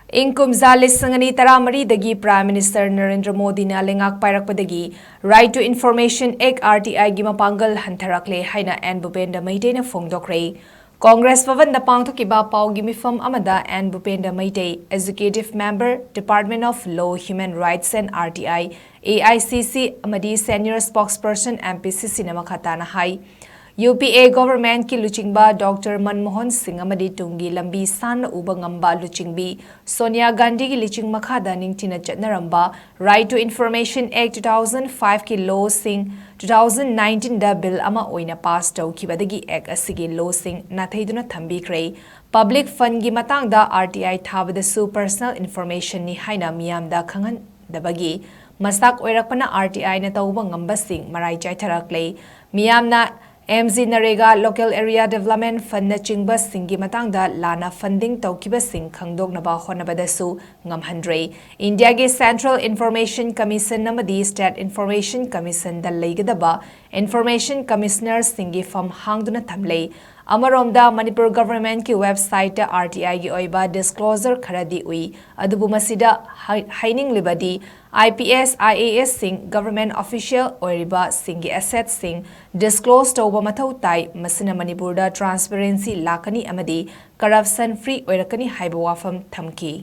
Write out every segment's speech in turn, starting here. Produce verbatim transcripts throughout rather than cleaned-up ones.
ꯏꯪ ꯀꯨꯝꯖꯥ ꯂꯤꯁꯤꯡ ꯑꯅꯤ ꯇꯔꯥꯃꯔꯤꯗꯒꯤ Prime Minister ꯅꯔꯦꯟꯗ꯭ꯔ ꯃꯣꯗꯤꯅ ꯂꯩꯉꯥꯛ ꯄꯥꯏꯔꯛꯄꯗꯒꯤ Right to Information Act, R T I, ꯒꯤ ꯃꯄꯥꯡꯒꯜ ꯍꯟꯊꯔꯛꯂꯦ ꯍꯥꯏꯅ ꯑꯦꯟ ꯚꯨꯄꯦꯟꯗ꯭ꯔ ꯃꯩꯇꯩꯅ ꯐꯣꯡꯗꯣꯛꯈ꯭ꯔꯦ꯫ ꯀꯣꯡꯒ꯭ꯔꯦꯁ ꯚꯕꯟꯗ ꯄꯥꯡꯊꯣꯛꯈꯤꯕ ꯄꯥꯎꯒꯤ ꯃꯤꯐꯝ ꯑꯃꯗ N Bhupendra Meitei, Executive Member, Department of Law, Human Rights and R T I, A I C C, ꯑꯃꯗꯤ Senior Spokesperson, M P C C ꯅ ꯃꯈꯥ ꯇꯥꯅ ꯍꯥꯏ, U P A government ꯀꯤ ꯂꯨꯆꯤꯡꯕ Doctor ꯃꯟꯃꯣꯍꯟ ꯁꯤꯡ ꯑꯃꯗꯤ ꯇꯨꯡꯒꯤ ꯂꯝꯕꯤ ꯁꯥꯟꯅ ꯎꯕ ꯉꯝꯕ ꯂꯨꯆꯤꯡꯕꯤ ꯁꯣꯅꯤꯌꯥ ꯒꯥꯟꯙꯤꯒꯤ ꯂꯨꯆꯤꯡ ꯃꯈꯥꯗ ꯅꯤꯡꯊꯤꯅ ꯆꯠꯅꯔꯝꯕ Right to Information Act two thousand five ꯀꯤ law ꯁꯤꯡ two thousand nineteen ꯗ bill ꯑꯃ ꯑꯣꯏꯅ pass ꯇꯧꯈꯤꯕꯗꯒꯤ act ꯑꯁꯤꯒꯤ law ꯁꯤꯡ ꯅꯥꯊꯩꯗꯨꯅ ꯊꯝꯕꯤꯈ꯭ꯔꯦ꯫ Public fund ꯒꯤ ꯃꯇꯥꯡꯗ R T I ꯊꯥꯕꯗꯁꯨ personal information ꯅꯤ ꯍꯥꯏꯅ ꯃꯤꯌꯥꯝꯗ ꯈꯪꯍꯟꯗꯕꯒꯤ ꯃꯁꯛ ꯑꯣꯏꯔꯛꯄꯅ R T I ꯅ ꯇꯧꯕ ꯉꯝꯕꯁꯤꯡ ꯃꯔꯥꯏ ꯆꯥꯏꯊꯔꯛꯂꯦ꯫ ꯃꯤꯌꯥꯝꯅ M G NREGA, Local Area Development Fund ꯅꯆꯤꯡꯕꯁꯤꯡꯒꯤ ꯃꯇꯥꯡꯗ ꯂꯥꯟꯅ funding ꯇꯧꯈꯤꯕꯁꯤꯡ ꯈꯪꯗꯣꯛꯅꯕ ꯍꯣꯠꯅꯕꯗꯁꯨ ꯉꯝꯍꯟꯗ꯭ꯔꯦ꯫ ꯏꯟꯗꯤꯌꯥꯒꯤ Central Information Commission ꯑꯃꯗꯤ State Information Commission ꯗ ꯂꯩꯒꯗꯕ Information Commissioner ꯁꯤꯡꯒꯤ ꯐꯝ ꯍꯥꯡꯗꯨꯅ ꯊꯝꯂꯦ꯫ ꯑꯃꯔꯣꯝꯗ, ꯃꯅꯤꯄꯨꯔ government ꯀꯤ website ꯇ R T I ꯒꯤ ꯑꯣꯏꯕ disclosure ꯈꯔꯗꯤ ꯎꯏ, ꯑꯗꯨꯕꯨ ꯃꯁꯤꯗ ꯍꯥꯏ-, ꯍꯥꯏꯅꯤꯡꯂꯤꯕꯗꯤ, I P S, I A S ꯁꯤꯡ, government official ꯑꯣꯏꯔꯤꯕꯁꯤꯡꯒꯤ assets ꯁꯤꯡ disclose ꯇꯧꯕ ꯃꯊꯧ ꯇꯥꯏ꯫ ꯃꯁꯤꯅ ꯃꯅꯤꯄꯨꯔꯗ transparency ꯂꯥꯛꯀꯅꯤ ꯑꯃꯗꯤ corruption free ꯑꯣꯏꯔꯛꯀꯅꯤ ꯍꯥꯏꯕ ꯋꯥꯐꯝ ꯊꯝꯈꯤ꯫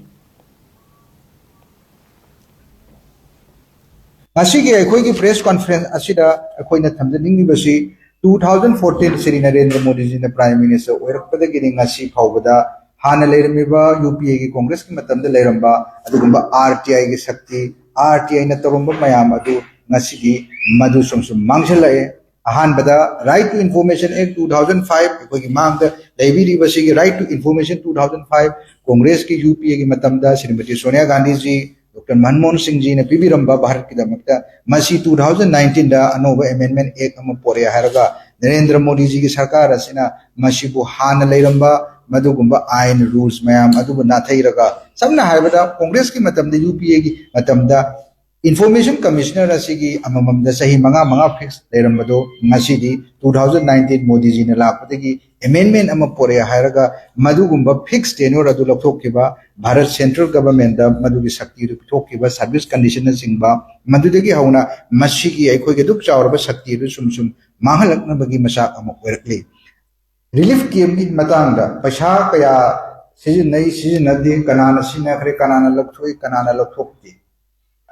ꯉꯁꯤꯒꯤ ꯑꯩꯈꯣꯏꯒꯤ press conference ꯑꯁꯤꯗ ꯑꯩꯈꯣꯏꯅ ꯊꯝꯖꯅꯤꯡꯂꯤꯕꯁꯤ, two thousand fourteen Shri Narendra ꯃꯣꯗꯤꯖꯤꯅ Prime Minister ꯑꯣꯏꯔꯛꯄꯗꯒꯤꯗꯤ ꯉꯁꯤ ꯐꯥꯎꯕꯗ ꯍꯥꯟꯅ ꯂꯩꯔꯝꯃꯤꯕ U P A ꯒꯤ ꯀꯣꯡꯒ꯭ꯔꯦꯁꯀꯤ ꯃꯇꯝꯗ ꯂꯩꯔꯝꯕ ꯑꯗꯨꯒꯨꯝꯕ R T I ꯒꯤ ꯁꯛꯇꯤ, R T I ꯅ ꯇꯧꯔꯝꯕ ꯃꯌꯥꯝ ꯑꯗꯨ ꯉꯁꯤꯗꯤ ꯃꯗꯨ ꯁꯨꯝ ꯁꯨꯝ ꯃꯥꯡꯁꯤꯜꯂꯛꯑꯦ꯫ ꯑꯍꯥꯟꯕꯗ, Right to Information Act two thousand five, ꯑꯩꯈꯣꯏꯒꯤ ꯃꯥꯡꯗ ꯂꯩꯕꯤꯔꯤꯕꯁꯤꯒꯤ Right to Information two thousand five, ꯀꯣꯡꯒ꯭ꯔꯦꯁꯀꯤ U P A ꯒꯤ ꯃꯇꯝꯗ ꯁ꯭ꯔꯤꯃꯇꯤ ꯁꯣꯅꯤꯌꯥ ꯒꯥꯟꯙꯤꯖꯤ, Doctor ꯃꯟꯃꯣꯍꯟ ꯁꯤꯡꯖꯤꯅ ꯄꯤꯕꯤꯔꯝꯕ ꯚꯥꯔꯠꯀꯤꯗꯃꯛꯇ, ꯃꯁꯤ two thousand nineteen ꯗ ꯑꯅꯧꯕ amendment act ꯑꯃ ꯄꯣꯔꯛꯑꯦ ꯍꯥꯏꯔꯒ ꯅꯔꯦꯟꯗ꯭ꯔ ꯃꯣꯗꯤꯖꯤꯒꯤ ꯁꯔꯀꯥꯔ ꯑꯁꯤꯅ ꯃꯁꯤꯕꯨ ꯍꯥꯟꯅ ꯂꯩꯔꯝꯕ ꯃꯗꯨꯒꯨꯝꯕ ꯑꯥꯏꯟ, rules ꯃꯌꯥꯝ ꯑꯗꯨꯕꯨ ꯅꯥꯊꯩꯔꯒ, ꯁꯝꯅ ꯍꯥꯏꯔꯕꯗ ꯀꯣꯡꯒ꯭ꯔꯦꯁꯀꯤ ꯃꯇꯝꯗ, U P A ꯒꯤ ꯃꯇꯝꯗ Information Commissioner ꯑꯁꯤꯒꯤ ꯑꯃꯃꯝꯗ ꯆꯍꯤ ꯃꯉꯥ ꯃꯉꯥ fix ꯂꯩꯔꯝꯕꯗꯣ ꯉꯁꯤꯗꯤ two thousand nineteen ꯃꯣꯗꯤꯖꯤꯅ ꯂꯥꯛꯄꯗꯒꯤ amendment ꯑꯃ ꯄꯣꯔꯛꯑꯦ ꯍꯥꯏꯔꯒ ꯃꯗꯨꯒꯨꯝꯕ fix tenure ꯑꯗꯨ ꯂꯧꯊꯣꯛꯈꯤꯕ, ꯚꯥꯔꯠ central governmentꯗ ꯃꯗꯨꯒꯤ ꯁꯛꯇꯤ ꯑꯗꯨ ꯄꯤꯊꯣꯛꯈꯤꯕ, service conditionꯅꯆꯤꯡꯕ, ꯃꯗꯨꯗꯒꯤ ꯍꯧꯅ ꯃꯁꯤꯒꯤ ꯑꯩꯈꯣꯏꯒꯤ ꯑꯗꯨꯛ ꯆꯥꯎꯔꯕ ꯁꯛꯇꯤ ꯑꯗꯨ ꯁꯨꯝ ꯁꯨꯝ ꯃꯥꯡꯍꯜꯂꯛꯅꯕꯒꯤ ꯃꯆꯥꯛ ꯑꯃ ꯑꯣꯏꯔꯛꯂꯤ꯫ Relief campꯀꯤ ꯃꯇꯥꯡꯗ ꯄꯩꯁꯥ ꯀꯌꯥ ꯁꯤꯖꯤꯟꯅꯩ, ꯁꯤꯖꯤꯟꯅꯗꯦ, ꯀꯅꯥꯅ ꯁꯤꯖꯤꯟꯅꯈ꯭ꯔꯦ, ꯀꯅꯥꯅ ꯂꯧꯊꯣꯛꯏ, ꯀꯅꯥꯅ ꯂꯧꯊꯣꯛꯇꯦ,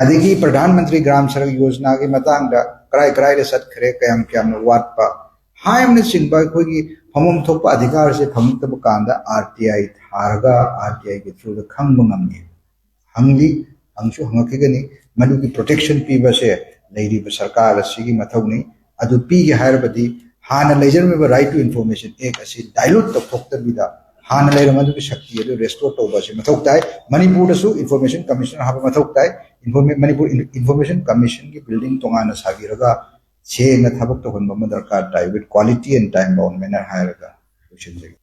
ꯑꯗꯒꯤ ꯄ꯭ꯔꯙꯥꯟ ꯃꯟꯇ꯭ꯔꯤ ꯒ꯭ꯔꯥꯝ ꯁꯔꯛ ꯌꯣꯖꯅꯥꯒꯤ ꯃꯇꯥꯡꯗ ꯀꯔꯥꯏ ꯀꯔꯥꯏꯗ ꯆꯠꯈ꯭ꯔꯦ, ꯀꯌꯥꯝ ꯀꯌꯥꯝꯅ ꯋꯥꯠꯄ ꯍꯥꯏꯕꯅꯆꯤꯡꯕ ꯑꯩꯈꯣꯏꯒꯤ ꯐꯪꯐꯝ ꯊꯣꯛꯄ ꯑꯙꯤꯀꯥꯔꯁꯦ ꯐꯪꯉꯛꯇꯕ ꯀꯥꯟꯗ RTI ꯊꯥꯔꯒ RTIꯒꯤ throughꯗ ꯈꯪꯕ ꯉꯝꯃꯤ꯫ ꯍꯪꯂꯤ, ꯍꯪꯁꯨ ꯍꯪꯉꯛꯈꯤꯒꯅꯤ꯫ ꯃꯗꯨꯒꯤ protection ꯄꯤꯕꯁꯦ ꯂꯩꯔꯤꯕ ꯁꯔꯀꯥꯔ ꯑꯁꯤꯒꯤ ꯃꯊꯧꯅꯤ꯫ ꯑꯗꯨ ꯄꯤꯒꯦ ꯍꯥꯏꯔꯕꯗꯤ ꯍꯥꯟꯅ ꯂꯩꯖꯔꯝꯃꯤꯕ Right to Information Act ꯑꯁꯤ dilute ꯇꯧꯊꯣꯛꯇꯕꯤꯗ ꯍꯥꯟꯅ ꯂꯩꯔꯝꯕ ꯑꯗꯨꯒꯤ ꯁꯛꯇꯤ ꯑꯗꯨ restore ꯇꯧꯕ ꯑꯁꯤ ꯃꯊꯧ ꯇꯥꯏ꯫ ꯃꯅꯤꯄꯨꯔꯗꯁꯨ Information Commissioner ꯍꯥꯞꯄ ꯃꯊꯧ ꯇꯥꯏ꯫ Informa- ꯃꯅꯤꯄꯨꯔ Information Commissionꯒꯤ building ꯇꯣꯉꯥꯟꯅ ꯁꯥꯕꯤꯔꯒ ꯁꯦꯡꯅ ꯊꯕꯛ ꯇꯧꯍꯟꯕ ꯑꯃ ꯗꯔꯀꯥꯔ ꯇꯥꯏ, with quality and time bound manner ꯍꯥꯏꯔꯒ ꯂꯣꯏꯁꯤꯟꯖꯒꯦ꯫